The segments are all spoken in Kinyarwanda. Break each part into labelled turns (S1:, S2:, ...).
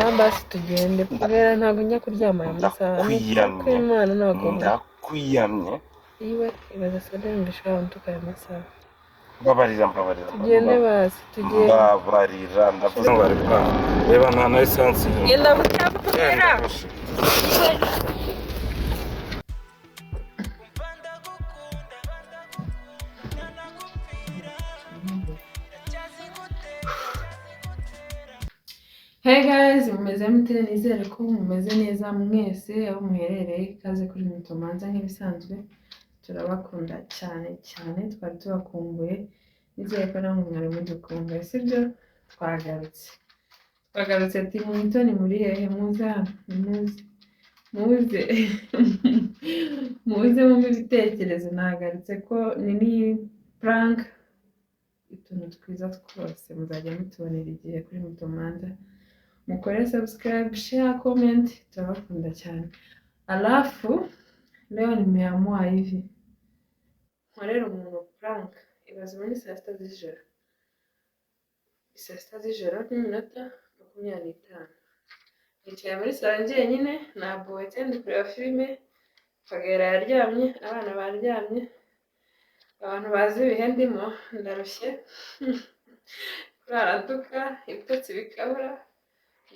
S1: Basi tugende kubera ntabwo njya kuryama aya masaha.
S2: Ndakwiyamye.
S1: Kw'Imana ntabwo.
S2: Ndakwiyamye.
S1: Iwe ibaza sada yumvisha wantuka aya masaha.
S2: Mbabarira, mbabarira.
S1: Tugende basi, tugende.
S2: Mbabarira, ndavuze ngo bari kwanga. Reba, nta na esansi irimo.
S1: Genda bucya.
S2: Genda.
S1: Hey guys, mumeze mute? Nizere ko mumeze neza mwese aho muherereye. Ikaze kuri Mutomanza nk'ibisanzwe, turabakunda cyane cyane, twari tubakumbuye. Nizere ko namwe mwari mudukumbuye, sibyo? Twagarutse, twagarutse. Ati Mutoni muri hehe? Muze hano, nimuze, muze, muze mumpe ibitekerezo. Nagarutse ko ni prank, utuntu twiza twose muzajya mutubonera igihe kuri Mutomanza. Mukore subscribe, share, comment, turabakunda cyane. Alafu leo nimeamua hivi, nkorere umuntu prank. Ibaze muri saa 6 z'ijoro, saa 6 z'ijoro n'iminota 25, nicaye muri salo njyenyine, nabohetse, ndi kureba filime. Kagera yaryamye, abana baryamye, abantu bazi ibihe ndimo, ndarushye, kurara nduka, ibitotsi bikabura.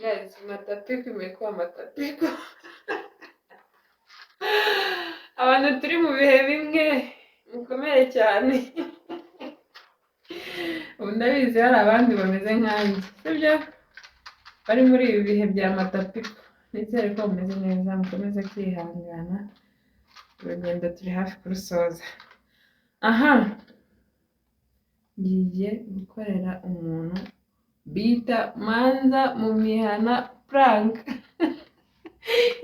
S1: Guys, matapiko imekuwa matapiko. Abantu turi mu bihe bimwe mukomere cyane. Ubu ndabizi hari abandi bameze nkanjye, sibyo? Bari muri ibi bihe bya matapiko. Nizere ko mumeze neza, mukomeze kwihangana, urugendo turi hafi kurusoza. Aha ngiye gukorera umuntu bita Manza mu mihana prank.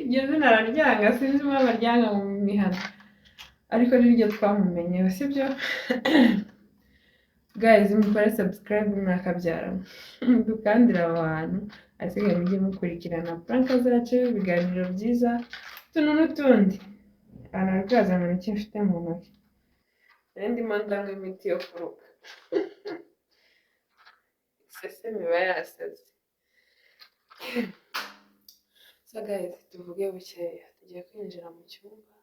S1: Iryo zina araryanga, sinzi impamvu aryanga mu mihana, ariko niryo twamumenyeho, sibyo? Guys, mukore subscribe mwakabyara, dukandire abo bantu, asigaye mujye mukurikirana prank zacu, ibiganiro byiza, utuntu n'utundi. Abantu bari kwibaza ngo niki mfite mu ntoki? Nari ndimo ndanywa imiti yo kuruka, isesemi iba yasaze. So guys, tuvuge bukeya, tugiye kwinjira mu cyumba.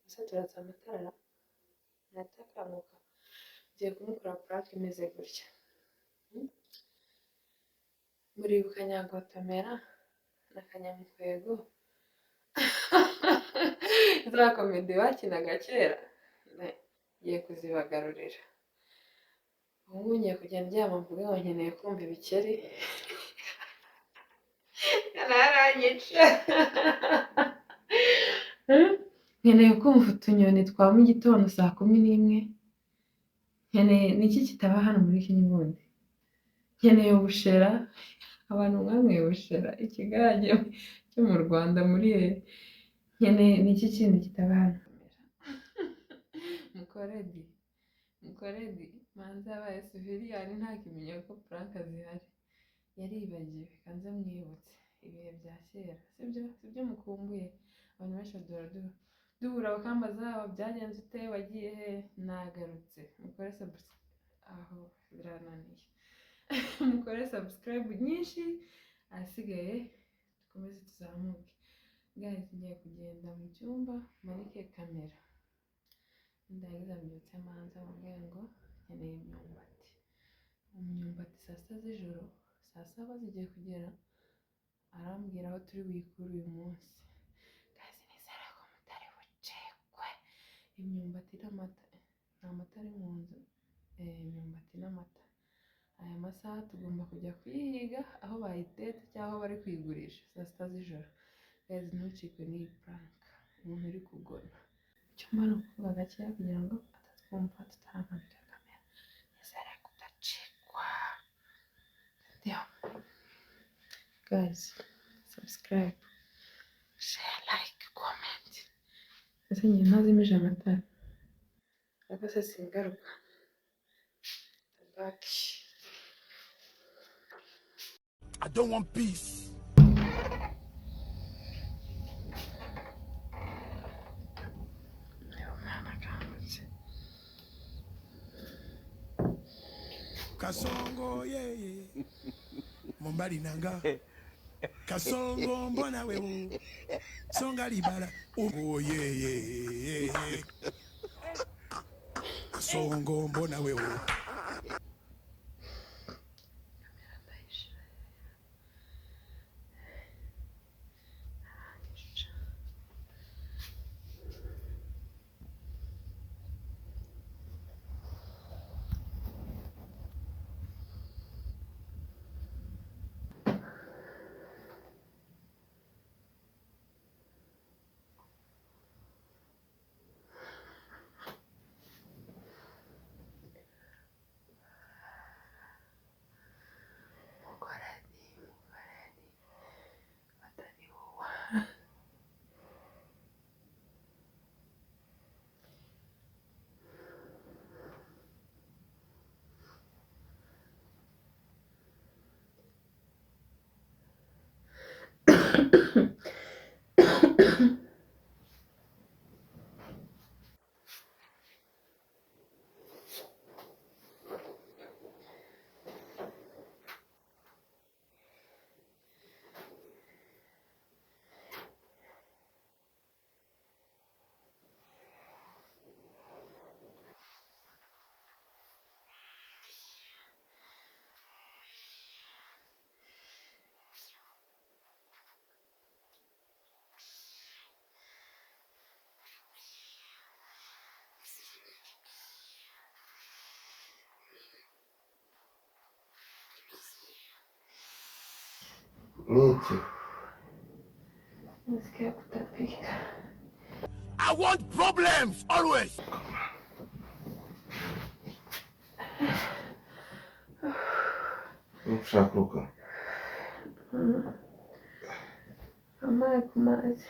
S1: Ese turatsa amatara natakanguka? Tugiye kumukora prank imeze gutya. Muribuka Nyagotomera na Kanyamukwego, za comedy bakinaga kera? Ngiye kuzibagarurira. Ubu ngubu ngiye kujya ndyama mvuge ngo nkeneye kumva ibikeri, naranyica. Nkeneye kumva utunyoni twa mu gitondo saa 11. Nkeneye niki kitaba hano muri Kenya ubundi? Nkeneye ubushera. Abantu mwanyweye ubushera, ikigage cyo mu Rwanda, muri he? Nkeneye niki kindi kitaba hano? Mukoredi, mukoredi. Manza yabaye civilian, ntakimenya ko prank zihari, yaribagiwe. Kanze mwibutse ibihe bya kera, sibyo? Sibyo mukumbuye? Abantu benshi duhora duhura bakambaza byagenze ute, wagiye he? Nagarutse. Mukore subscribe, aho birananiye. Mukore subscribe nyinshi, ahasigaye dukomeze tuzamuke. Guys, ngiye kugenda mu cyumba manike kamera, ndagiza mbyutse Manza mubwire ngo nkeneye imyumbati, imyumbati saa 6 z'ijoro, saa 7 zigiye kugera. Arambwira aho turi buyikure uyu munsi. Guys, nizere ko mutari bucekwe. Imyumbati n'amata, nta mata ari mu nzu. Imyumbati n'amata, aya masaha tugomba kujya kuyihiga aho bayitetse cyangwa aho bari kuyigurisha saa 6 z'ijoro. Guys, ntucikwe n'iyi prank. Umuntu uri kugona icyumba ni ukuvuga gakeya kugira ngo atatwumva tutaramanura kamera. Nizere kudacikwa. Yeah. Guys, subscribe, share, like, comment. Ese njye ntazimije amatara? Ariko se singaruka back.
S3: I don't want peace.
S1: Uyu mwana akangutse.
S3: Kasongo, yeah. Mobali na nga. Kasongo mbona wewe. Songa libala. Oh yeah yeah yeah yeah. Kasongo mbona wewe.
S2: Niki?
S1: Nasikia kutapika.
S3: I want problems always.
S2: Ushaka kuruka?
S1: Amazi ku mazi.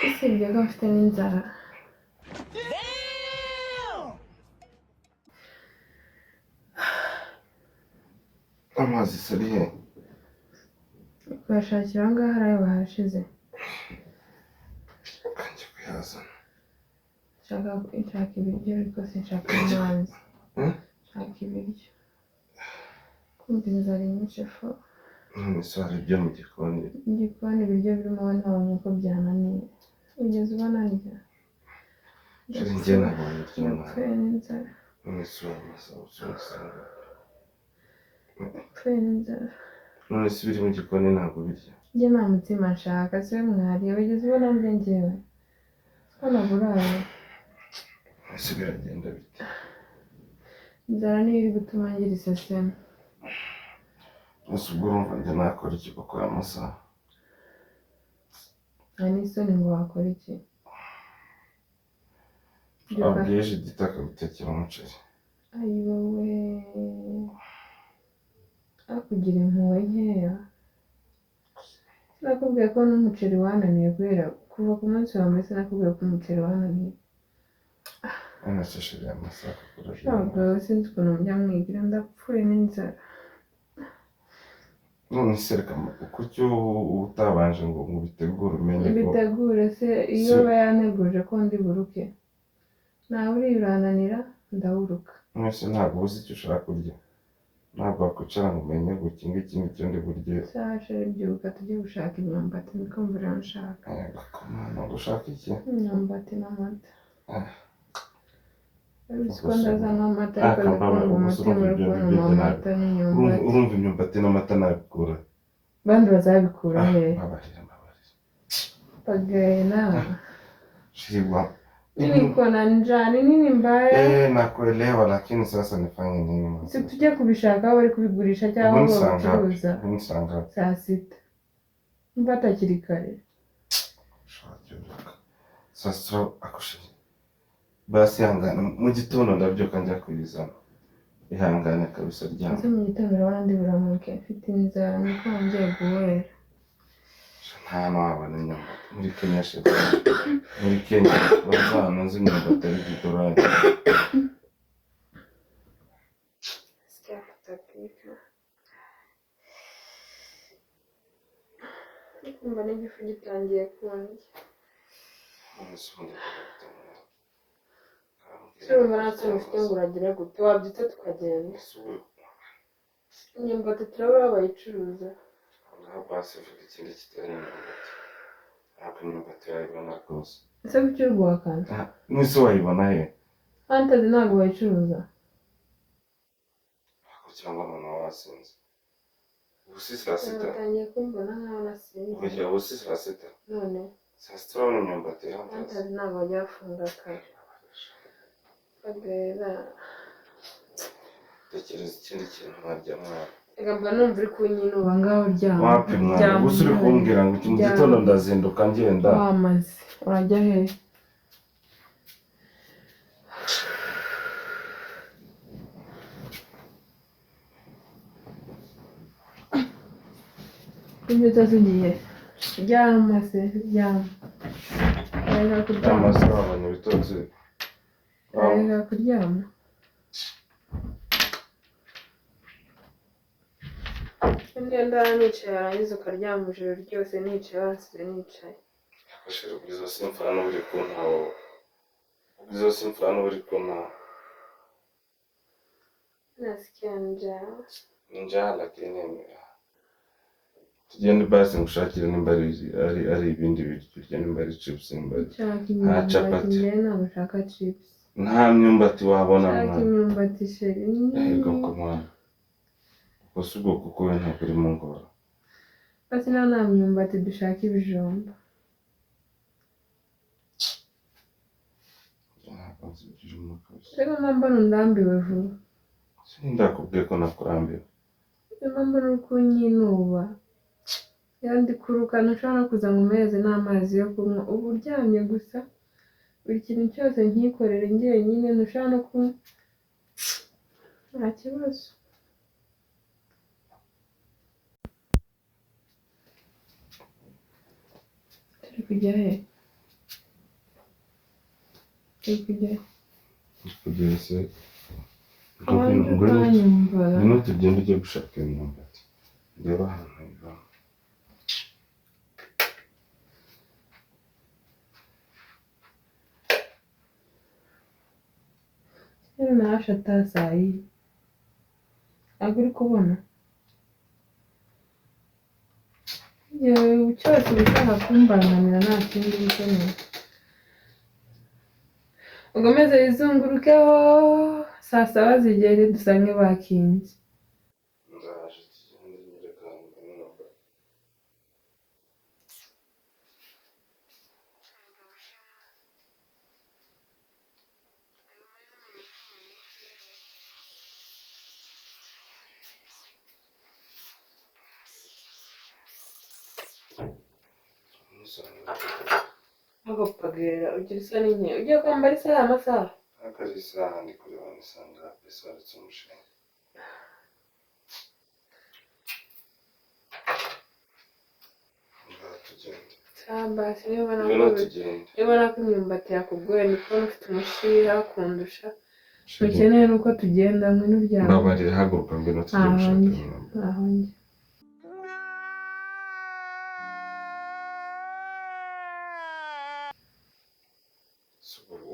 S1: Usibye ko mfite n'inzara.
S2: Amazi se ari he?
S1: Kuyashakira aho ngaho hari ayo bahashize.
S2: Kanjye kuyazana.
S1: Nshaka ibiryo ariko sinshaka amazi. Nshaka ibiryo. Kumva inzara inyishe fo.
S2: None se hari ibyo mu gikoni?
S1: Mu gikoni ibiryo birimo ntabonye ko byananiye. Ugeze ubona ndya?
S2: Njye nabonye ibyo mwana.
S1: Ndapfuye n'inzara.
S2: None se uramasaba usanga.
S1: Ndapfuye n'inzara.
S2: None se ibiri mu gikoni ntabwo birya?
S1: Njye nta mutima nshaka se mwariye wigeze ubona ndya njyewe? Ko naburaye.
S2: Ese biragenda bite?
S1: Inzara niyo iri gutuma ngira iseseme.
S2: Ese ubwo urumva njye nakora iki kuko aya masaha?
S1: Nta n'isoni ngo wakora iki?
S2: Wabwiye Judith akagutekera umuceri.
S1: Ayiwowe akugira impuhwe nkeya. Sinakubwiye ko n'umuceri wananiye guhera kuva ku munsi wa mbere sinakubwiye ko umuceri wananiye.
S2: None se chérie aya masaha akakora
S1: Ntabwo sinzi ukuntu mujya mwigira ndapfuye n'inzara.
S2: None se reka kuki uba utabanje ngo ubitegure umenye ko
S1: Mbitegure se iyo aba yanteguje ko ndi buruke. Nawe uriya urananira ndawuruka.
S2: Mwese ntabwo uzi icyo ushaka kurya. Ntabwo wakwicara ngo umenye ngo iki ngiki nicyo ndi burye.
S1: Sawa chérie byuka tujye gushaka imyumbati niko mvura nshaka.
S2: Komana ushaka iki?
S1: Imyumbati n'amata.
S2: Ah.
S1: Uzi ko ndazanywa amata ariko ndakumva umutima uri kuntuma amata n'imyumbati.
S2: Urumva imyumbati n'amata nabikura.
S1: Bandi bazabikura he?
S2: Mbabarira mbabarira.
S1: Pagaye nawe.
S2: Shirwa.
S1: Niko na njaa ni nini mbaya?
S2: Nakuelewa lakini sasa nifanye nini?
S1: Si tujye kubishaka aho bari kubigurisha cyangwa aho babicuruza.
S2: Ubu
S1: Saa sita. Mba atakiri kare.
S2: Saa sita akushiye. Basi ihangane mu gitondo ndabyuka njya kubizana. Ihangane kabisa ryama.
S1: Ese mu gitondo urabona ndi buramuke mfite inzara niko ngiye guhera.
S2: Nta hantu wabona imyumbati muri Kenya shit. Muri Kenya baza nzi imyumbati ari idolari.
S1: Sikia kutapika. Kumva n'igifu gitangiye kundya. Urumva nta kintu ufite ngo uragira gute wabyutse tukagenda. Imyumbati turabura bayicuruza.
S2: Ngaho basi vuga ikindi kitari imyumbati. Ntabwo imyumbati wayibona rwose.
S1: Ese kuki uri guhakana?
S2: Mwese wayibona he?
S1: Fantazi ntabwo bayicuruza.
S2: Ntabwo cyangwa umuntu wasinze. Ubu si saa sita.
S1: Batangiye kumbona nkaho nasinze.
S2: Oya, ubu si saa sita.
S1: None
S2: Saa sita urabona imyumbati ya Fantazi?
S1: Fantazi ntabwo bajya bafunga kare. Fabiola.
S2: Tekereza ikindi kintu warya mwana.
S1: Reka mba numva uri kunyinuba ngaho ryama.
S2: Wapi mwana, gusa uri kumbwira ngo iki mu gitondo ndazinduka ngenda.
S1: Wamaze. Urajya he? Imbuto tugiye. Ryama se, ryama. Urareka kuryama.
S2: Amaze wabonye ibitotsi.
S1: Urareka kuryama. Niyo ndara nicaye warangiza ukaryama ijoro ryose nicaye wansize nicaye.
S2: Akoresheje ubwiza simfura n'uburi kuntaho. Ubwiza simfura n'uburi kuntaho.
S1: Nasikia njaa.
S2: Njaa lakini tugende basi ngushakire nimba ari ibindi biryo urya, nimba ari chips, nimba ari
S1: Nshaka
S2: nta
S1: imyumbati,
S2: capati.
S1: njyewe ntabwo nshaka chips.
S2: Nta myumbati wabona
S1: Nshaka
S2: mwana.
S1: imyumbati sheri.
S2: Yego ko mwana. Ubwo si ubwo kuko we ntabwo urimo ngora.
S1: Basi nawe nta myumbati dushaka ibijumba.
S2: Ntabwo nzi ibyo urimo kabisa.
S1: Reka mbona undambiwe vuba.
S2: Sindakubwiye ko nakurambiwe.
S1: Niba mbona uri kunyinuba. Iyo ndi kuruka ntushobora no kuza ngo umpereze n'amazi yo kunywa. Uba uryamye gusa. Buri kintu cyose nkikorere njyenyine ntushobora no kunywa. Nta kibazo. Turi kujya he? Turi kujya he?
S2: Kugera se.
S1: Abandi utanyumva.
S2: Ngwino tugende ujye gushaka imyumbati. Ndeba ahantu iva.
S1: Rero nawasha taa saa hii. Ntabwo uri kubona? Igihe cyose uba ushaka kumbangamira nta kindi uba ukeneye. Ukomeze wizungurukeho saa saba zigere dusange bakinze.
S2: Ndaje tugende nyereka ahantu imyumbati.
S1: Agapagera ugira isoni nke ugiye kwambara isaha amasaha.
S2: Akazi isaha ndi kureba nisanga bisobanutse umushinga. Ngaho tugende.
S1: Sawa basi niba
S2: Ngwino tugende.
S1: ubona ko imyumbati yakugoye ni kubona ufite umushiha kundusha. Ntukeneye nuko tugenda ngwino uryame.
S2: Mbabarira haguruka ngwino tujye
S1: Ntaho
S2: gushaka
S1: njya.
S2: imyumbati.
S1: Ntaho njya.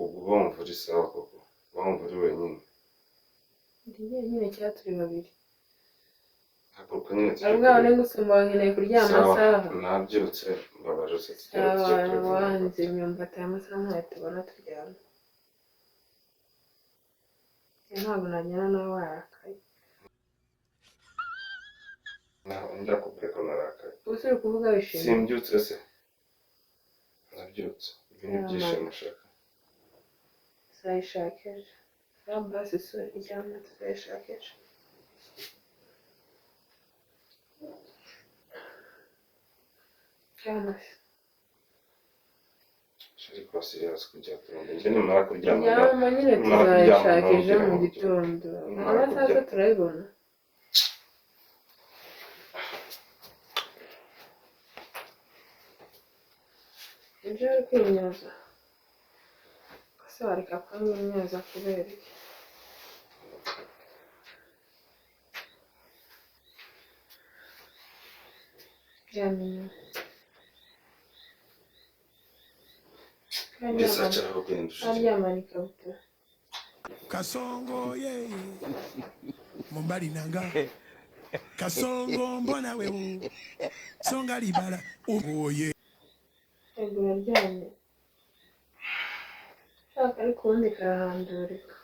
S2: Ubu wumva uri sawa koko? Wumva uri wenyine?
S1: Ndi jyenyine cyangwa turi babiri.
S2: Haguruka nyine tujye
S1: Ari bwawe
S2: kureba.
S1: ngusumba nkeneye kuryama
S2: Sawa,
S1: amasaha.
S2: nabyutse mbabarira tugende tujye
S1: Sawa
S2: kureba
S1: wanze
S2: imyumbati.
S1: imyumbati aya masaha ntayo tubona turyama. Ntabwo nagenda nawe warakaye.
S2: Ntabwo ndakubwiye ko narakaye.
S1: Ubu se uri kuvuga wishimye?
S2: Simbyutse se? Ndabyutse. Ibi ni ibyishimo ushaka.
S1: Tuzayishaka ejo. Sawa basi sura ryama tuzayishaka ejo. Ryama se.
S2: Shari kuba serious kujya turumva. Njye nimara kuryama
S1: Ryama nyine
S2: nimara kuryama
S1: tuzayishaka ejo
S2: ntumbwire
S1: mu
S2: ngo
S1: gitondo.
S2: Nimara
S1: Amasaha se
S2: kuryama.
S1: turayibona. Ibyo uri kwimyoza. Ese wareka kunyimyoza kubera iki? Ryama inyuma.
S2: Mbese acaho ugenda ushize.
S1: Aryamana ikabutura.
S3: Kasongo ye mobali nanga Kasongo mbona wewe songa libala oye.
S1: Yego uraryamye. Shaka ariko ubundi karahandurika.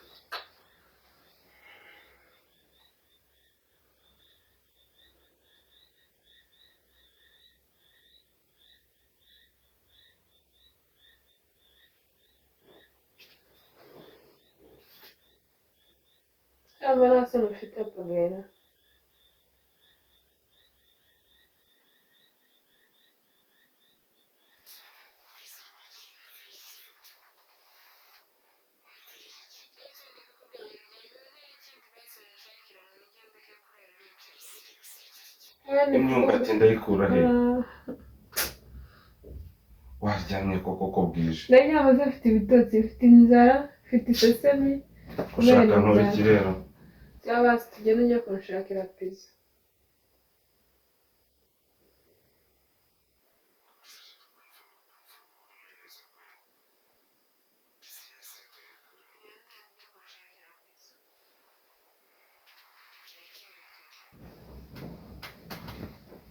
S1: Cyangwa nta soni ufite Pamela.
S2: Imyumbati ndayikura he? Waryamye koko ko bwije?
S1: Ndaryama se mfite ibitotsi, mfite inzara, mfite isesemi kubera
S2: Ushaka nkora iki
S1: inzara.
S2: rero?
S1: Cyangwa basi tugende ujye kunshakira pizza.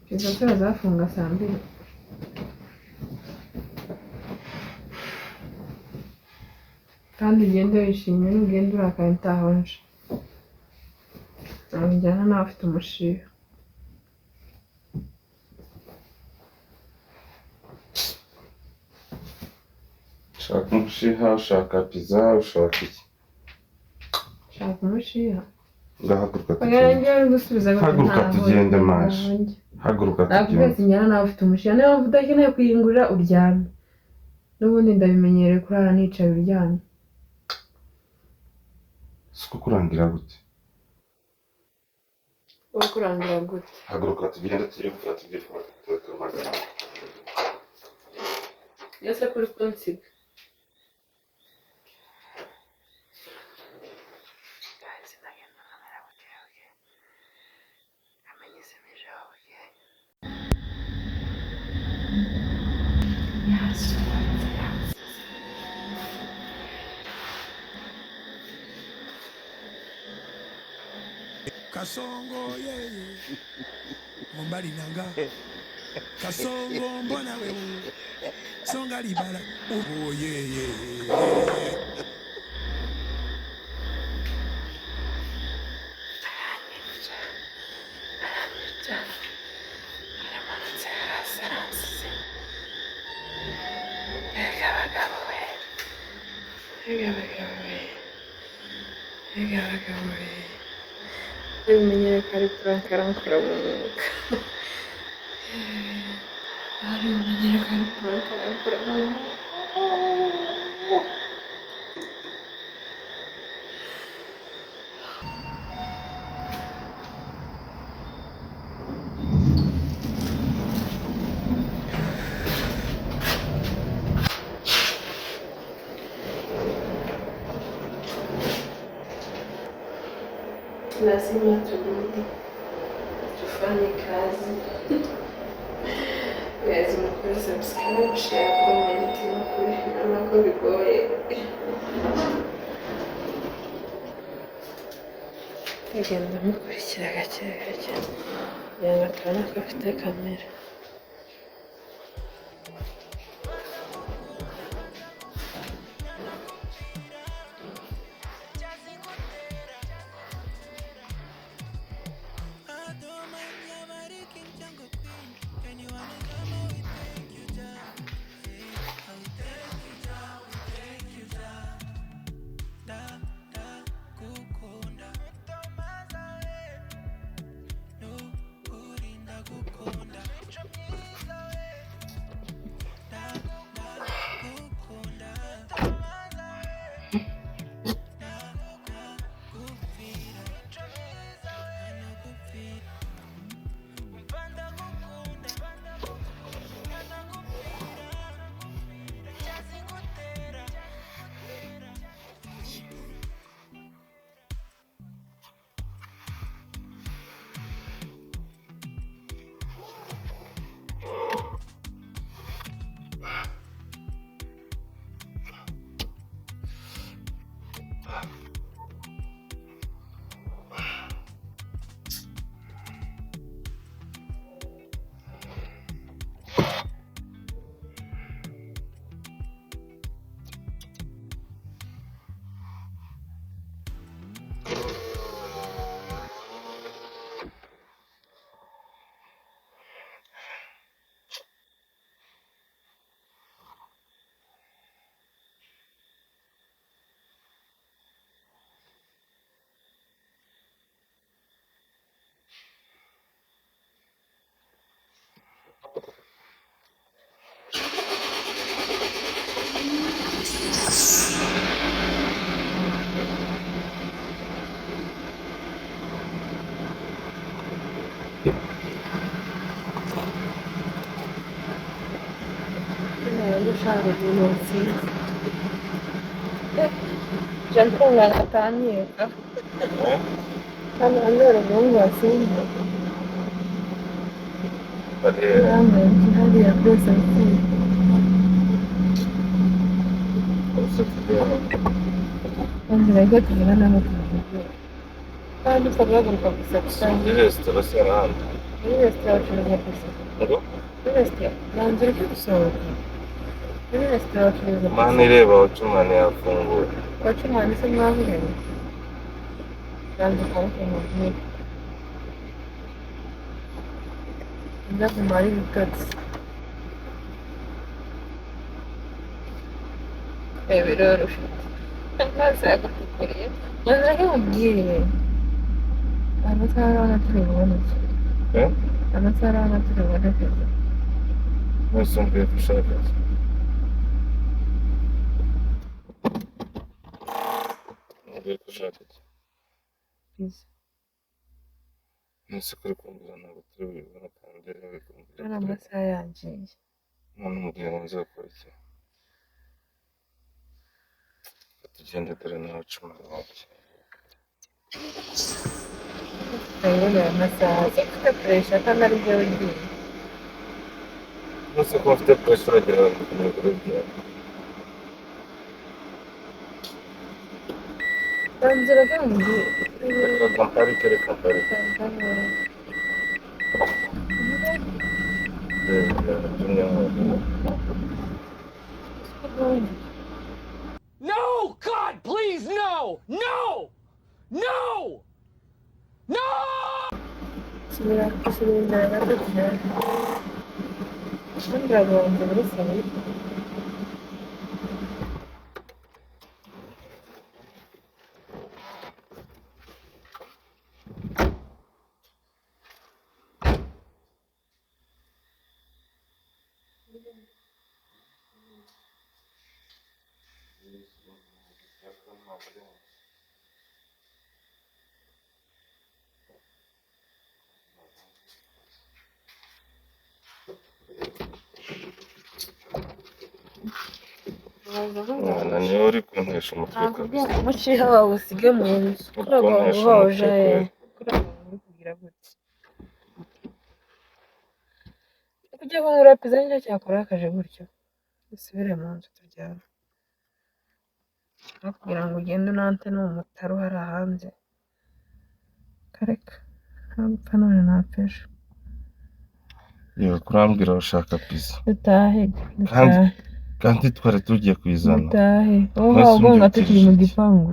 S1: Pizza se bazafunga saa mbiri. Kandi ugende wishimye, nugenda urakaye ntahonje. Njyana nawe afite umushiha.
S2: Ushaka umushiha, ushaka pizza, ushaka iki?
S1: Shaka umushiha.
S2: Ngahaguruka
S1: Oya
S2: tugende.
S1: njyewe uri gusubiza gute?
S2: Haguruka
S1: Ntaho
S2: tugende maje.
S1: ntaho njya.
S2: Haguruka
S1: Nakubwiye
S2: tugende.
S1: ati njyana nawe ufite umushiha, niyo mpamvu udakeneye kuyingurira uryamye. N'ubundi ndabimenyereye kurara nicaye uryamye.
S2: Si uko kurangira gute?
S1: Wowe kurangira gute?
S2: Haguruka tugende tujye gufata ibyo twamagana.
S1: Iyo se kuri kunsiga.
S3: Kasongo yeye mobali nanga. Kasongo mbona wewe songa libala oye.
S1: Aramanutse hasi aransize. Mbega abagabo we! Mbega abagabo we! Mbega abagabo we! Bimenyere ko ari prank arankura mu mwuka. Ari bimenyere ko ari prank arankura mu mwuka. Lazima turudi tufanye kazi. Lazima kuri subscribe, share, comment n'ukuri urabona ko bigoye. Tugenda mukurikira gake gake kugira ngo tubone ko afite kamera. Ushaka umuntu watsinze. Jean Paul atanyereka.
S2: Eh?
S1: Hano hanze hari umuhungu watsinze.
S2: Bari
S1: Namwe hariya rwose atsinze.
S2: usufite.
S1: Kandi bajya tugera n'aho tuvugira. Kandi upfa guhaguruka gusa gusa.
S2: Muri resitora se ahandi.
S1: Muri resitora bacuruza gusa.
S2: Ngo
S1: Muri resitora banza ureke gusohoka. Muri resitora bacuruza
S2: mani ireba wacumani yafunguye.
S1: Wacumani se mwavuganye? Banza ukaruke mubwire. Ndaguma ari ibitotsi. Biroroshye. Amaso yagutukuriye. Banza ureke mubwire. Amasaha urabona turi buboneke.
S2: Eh?
S1: Amasaha urabona turi buboneke.
S2: Mwese umbwiye ko ushaka iki? Umbwiye ko ushaka iki?
S1: Pizza.
S2: Mwese kuri kumbwira ntabwo turi bubibone kandi uri kumbwira
S1: Hano
S2: turi.
S1: amasaha yagiye.
S2: None umbwiye ngo nze gukora iki? Tugende dore nawe cumani wanjye.
S1: Ndabona aya masaha. Se ufite puresha kandi ari byo ugiye.
S2: Mwese ko mfite pressure uragira ngo ndi kubyara.
S1: Banza ureke mubwire.
S2: Reka mparike, reka mparike.
S4: No! God, please, no! No! No! No!
S1: Subira subira imbere gato tugende. Ubundi uragonze muri salo.
S2: Mwana niwe uri kuntesha umutwe
S1: Nakubwiye
S2: kabisa.
S1: ngo umushiha wawe usige mu nzu.
S2: Uri
S1: Kuragonga
S2: kuntesha
S1: uhoje.
S2: umutwe kweli.
S1: Kuragonga uri kugira gute? Kujya kunkura pizza nicyo cyakurakaje gutyo. Dusubire mu nzu turyame. Aho kugira ngo ugende unante no mu mutara uhari hanze. Kareka. Ntagupfa none napfa ejo.
S2: Yewe kurambwira urashaka pizza.
S1: Dutahe.
S2: Kandi
S1: Dutahe.
S2: kandi twari tugiye kuyizana.
S1: Dutahe. Wowe
S2: Mwese
S1: uhawe ugonga tukiri mu
S2: umbyukirije iki?
S1: gipangu.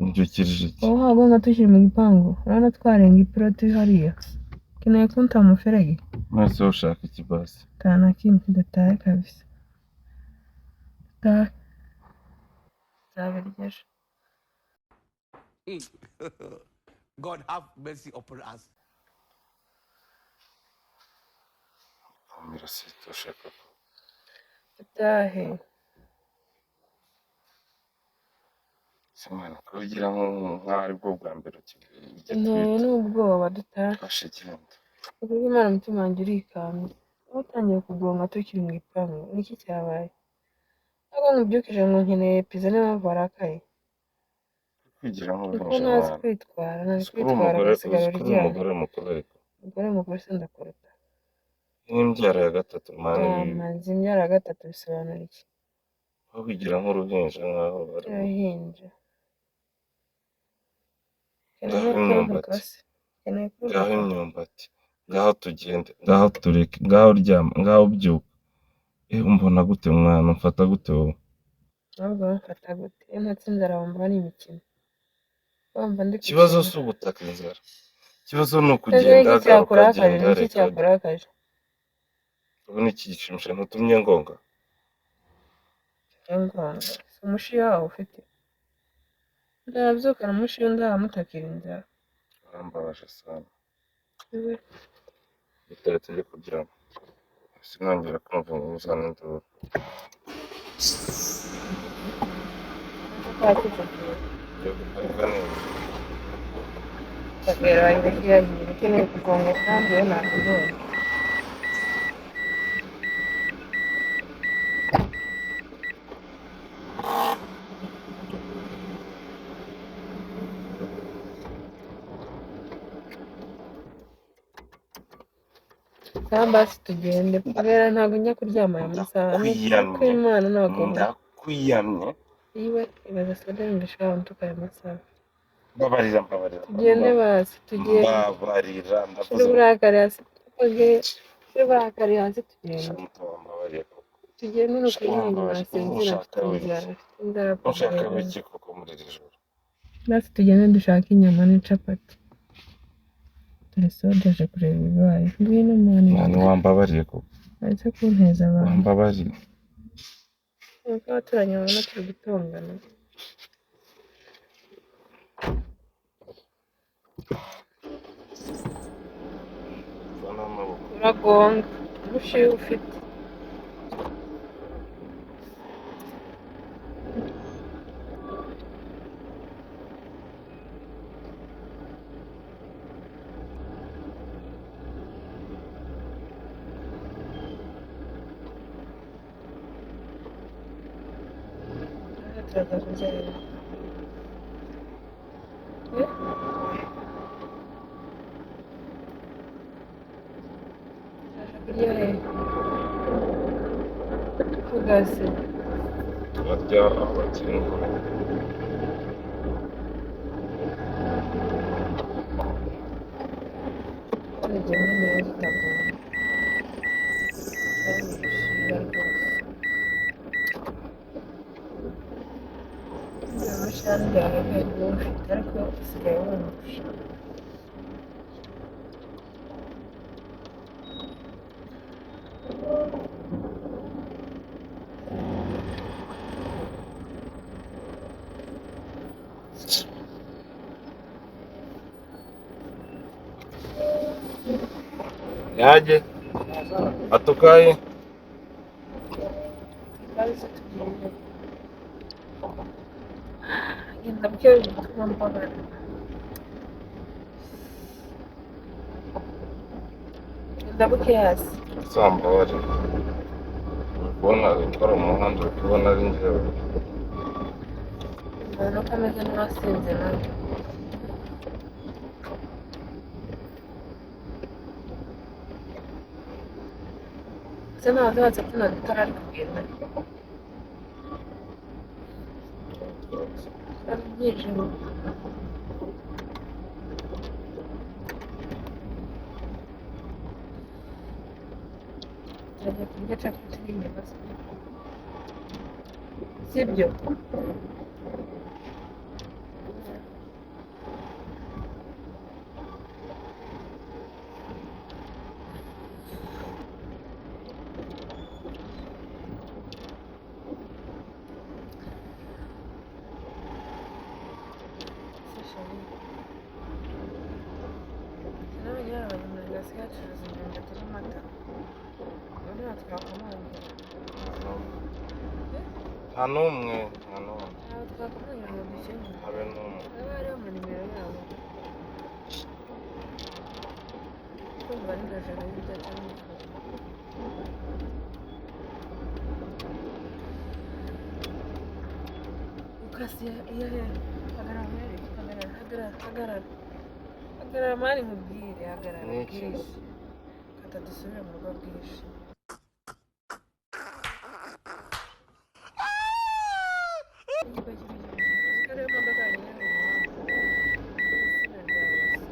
S2: Umbyukirije iki?
S1: Wowe uhawe ugonga tukiri mu gipangu. Urabona twarenga ipiroti hariya. Ukeneye kunta mu muferege?
S2: Mwese ushaka iki basi?
S1: Nta na kimwe. Dutahe kabisa. Dutahe. Nzabirya ejo.
S3: God have mercy upon us.
S2: Kumira sita ushaka ko.
S1: Dutahe.
S2: Simana kubigira nk'aho aribwo bwa mbere
S1: Ntewe
S2: ugitwite.
S1: n'ubwoba dutahe.
S2: Fashe igenda.
S1: Ukuri kw'Imana umutima wanjye urikambye. Aho utangiye kugonga tukiri mu gipangu. Niki cyabaye? Ntabwo nkubyukije ngo nkeneye pizza niyo mpamvu warakaye.
S2: Kwigira
S1: Kuko
S2: nk'uruhinja
S1: ntazi
S2: mwana.
S1: kwitwara, ntazi
S2: Uzi ko uri
S1: kwitwara
S2: umugore,
S1: ugasigara
S2: uzi ko uri
S1: uryamye.
S2: umugore mukuru ariko.
S1: Umugore mukuru se ndakuruta.
S2: N'imbyaro ya gatatu mwana ibi.
S1: Amazi imbyaro ya gatatu bisobanura iki?
S2: Aho kwigira nk'uruhinja nk'aho ari
S1: Uruhinja. Ukeneye
S2: Ngaho
S1: kuruhuka
S2: imyumbati.
S1: se? Ukeneye
S2: Ngaho
S1: kuruhuka?
S2: imyumbati. Ngaho tugende. Ngaho tureke. Ngaho ryama. Ngaho byuka. Eh umbona gute mwana? Umfata gute wowe?
S1: Ahubwo bamfata gute? Iyo ntatse inzara wumva ari imikino. Wumva ndi
S2: Ikibazo
S1: gukina.
S2: si ugutaka inzara. Ikibazo ni
S1: Ese
S2: ukugenda
S1: niki
S2: garuka
S1: cyakurakaje?
S2: genda
S1: Niki
S2: reka.
S1: cyakurakaje?
S2: Ubu ni iki gishimisha ntutumye ngonga?
S1: Ingonga. Si umushiha wawe ufite? Ndabyukana umushiha ndamutakira inzara.
S2: Urambabaje sana.
S1: Iwe.
S2: Bitari tujye kuryama. Sinongera kumva uzana induru.
S1: Twacecekeye.
S2: Ngiye guparika neza.
S1: Shoferi wanjye yagiye ukeneye kugonga kandi we nakubonye. Basi tugende kubera ntabwo njya kuryama aya masaha. Ni ukuri
S2: Ndakwiyamye.
S1: kw'Imana ntabwo
S2: Ndakwiyamye.
S1: Iwe ibaza soda yumvisha wantuka aya masaha.
S2: Mbabarira, mbabarira.
S1: Tugende basi, tugende.
S2: Mbabarira,
S1: Shira
S2: ndavuze.
S1: uburakari hasi, shira uburakari hasi tugende.
S2: Shamuto, wambabariye koko.
S1: Tugende ni ukuri, ntabwo
S2: Wambabarira.
S1: nasinzira mfite
S2: Ushaka
S1: inzara,
S2: wiki.
S1: mfite inzara
S2: Ushaka
S1: pe.
S2: wiki koko muri iri joro.
S1: Basi tugende dushake inyama n'icapati. Dore soda aje kureba ibibaye. Ngwino mani.
S2: Mwana, wambabariye koko.
S1: Aretse kunteza abantu.
S2: Wambabariye.
S1: Nuko abaturanyi babona turi gutongana.
S2: Vana amaboko.
S1: Uragonga umushiha ufite. Turaza kubyarira. Eh? Turaza kurya hehe? Tugase.
S2: Turarya aho bakingura.
S1: Tugende neza utagonga. Kandi ushyira rwose. Umushiha ntibyagakwiye kuba ufite ariko usigaye wumvisha.
S2: Yaje atukaye.
S1: Bazi tugende. Genda buke bituma mbabara. Genda buke hasi.
S2: Wambabariye. Uri kubona gukora umuhanda, uri kubona ari njyewe.
S1: Ubona ko ameze nk'uwasinze nawe. Ese ntawe watse tuno dutara ari kugenda? Ari umwijima. Turajya kurya capati n'inyama, sibyo? Sibyo? Se chérie. Sinamenye hari abanyamurenge basigaye bacuruza imyumbati n'amata. Ubu ntabwo twakomangira.
S2: Nta n'umwe, nta n'umwe.
S1: Ntabwo twakomangira ngo dukemure.
S2: Habe n'umwe.
S1: Haba hariho amanimero yabo. Kumva nijoro bidacamo. Ukase iyo he? Hagarara nkwereke, hagarara, hagarara, hagarara. Hagarara mani nkubwire, hagarara
S2: Ni iki?
S1: bwije. Kata dusubire mu rugo bwije. Ikigo cy'igihugu. Uzi ko ariyo modoka yonyine iri mu muhanda. Izina rya Yesu.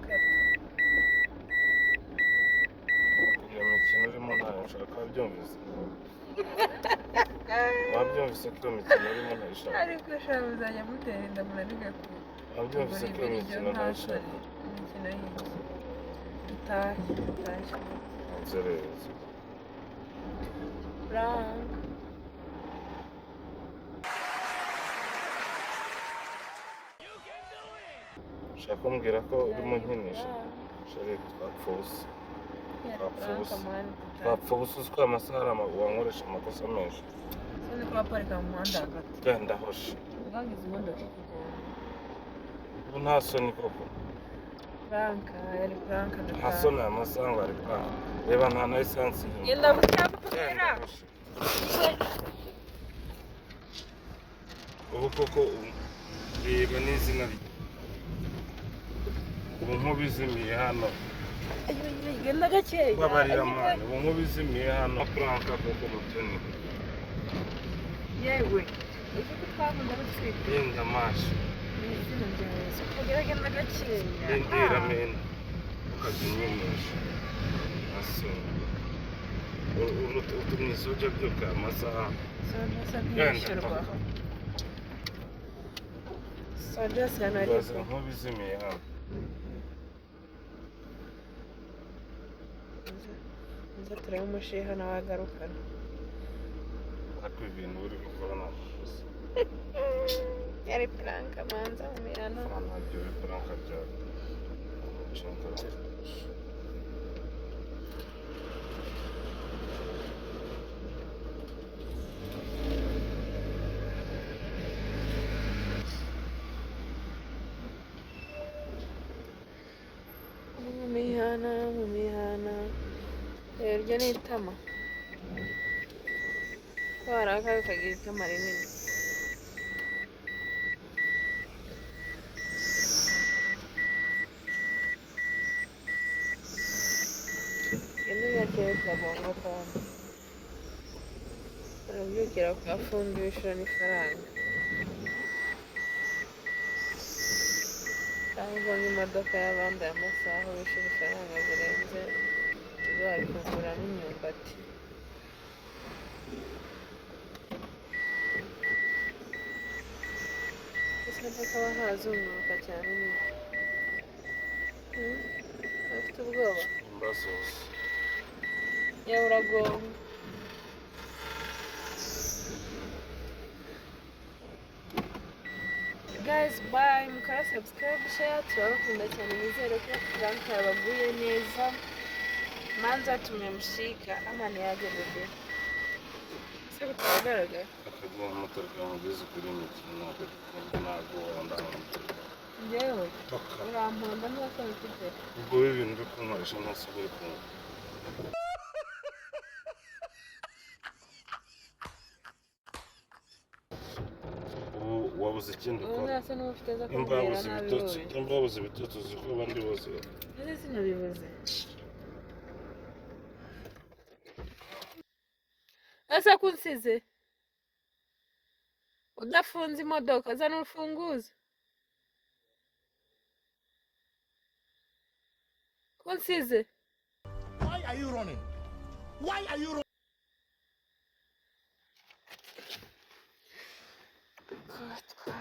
S1: Kata.
S2: Iyo mikino urimo ntayo nshaka, wabyumvise? Wabyumvise ko iyo mikino urimo ntayishaka?
S1: Ariko sha muzajya mutera inda munanirwe ku
S2: Wabyumvise ko iyo
S1: kugura ibiryo
S2: mikino
S1: nta
S2: ntayishaka?
S1: soni. Imikino y'iki? Dutahe, dutahe.
S2: Inzererezi.
S1: Frank.
S2: Ushaka kumbwira ko urimo nkinisha? Chérie, twapfa ubusa. Twapfa ubusa. Twapfa ubusa, uzi ko aya masaha ari wankoresha amakosa menshi.
S1: Sinzi ko baparika mu muhanda hagati.
S2: Genda hoshi.
S1: Ubwangiza imodoka ikugonga.
S2: Ubu nta soni koko.
S1: Frank, yari Frank.
S2: Nta soni aya masaha ngo ari kwanga. Reba nta na esansi irimo.
S1: Genda bushaka
S2: Genda
S1: kugera.
S2: hoshi. Ubu koko reba n'izina rye. Ubu nk'ubizimiye hano.
S1: Genda gakeya.
S2: Babarira mwana, ubu nk'ubizimiye hano prank kuko mutoni.
S1: Yewe, uzi ko twakunda gutwika.
S2: Genda mashi.
S1: Mu izina rya Yesu, kugerageza gakeya.
S2: Ndindira mena. Ukajya unyinisha. Aso. Utumye soja byuka amasaha.
S1: Soja se
S2: Genda
S1: ntiyishyurwa.
S2: paka.
S1: Soja se
S2: Baza
S1: ntariko.
S2: nk'ubizimiye hano.
S1: Nza turebe umushiha nawe agarukana.
S2: Ariko ibintu uri gukora ni amakosa.
S1: Yari prank manza mu mihana.
S2: Ntabyo uri prank byawe. Nshinga.
S1: Mu mihana, mu mihana. Iryo ni itama. Ko warakaye ukagira itama rinini. Genda gakeya utagonga kandi. Urabyukira kwa fundi wishura n'ifaranga. Cyangwa ubonye imodoka y'abandi aya masaha wishyura ifaranga zirenze izo wari kuguramo imyumbati. Ese ntakaba hazunguruka cyane nyine. Ufite ubwoba?
S2: Imbazozi.
S1: Yewe uragonga. Guys, bye. Mukora subscribe, share, turabakunda cyane. Nizere ko prank yabaguye neza. Manza tumemshika ama ni aje bebe. Se kutagaragara.
S2: Akagira moto kamugeze kuri mikino ntabwo ntabwo wanda.
S1: Njyewe
S2: Toka.
S1: uramponda nta mfite.
S2: Ubwo ibintu uri kunkoresha ntasubire kumva. Ubu wabuze ikindi
S1: Ubu
S2: ukora.
S1: nta se n'uba ufite zo
S2: Imba
S1: kumbwira
S2: wabuze
S1: nabi
S2: ibitotsi,
S1: wowe.
S2: imba wabuze ibitotsi uzi ko abandi bose
S1: Ese sinabivuze. Ese ko unsize? Udafunze imodoka, zana urufunguzo. Ko unsize?
S3: Why are you running? Why are you running?
S1: God.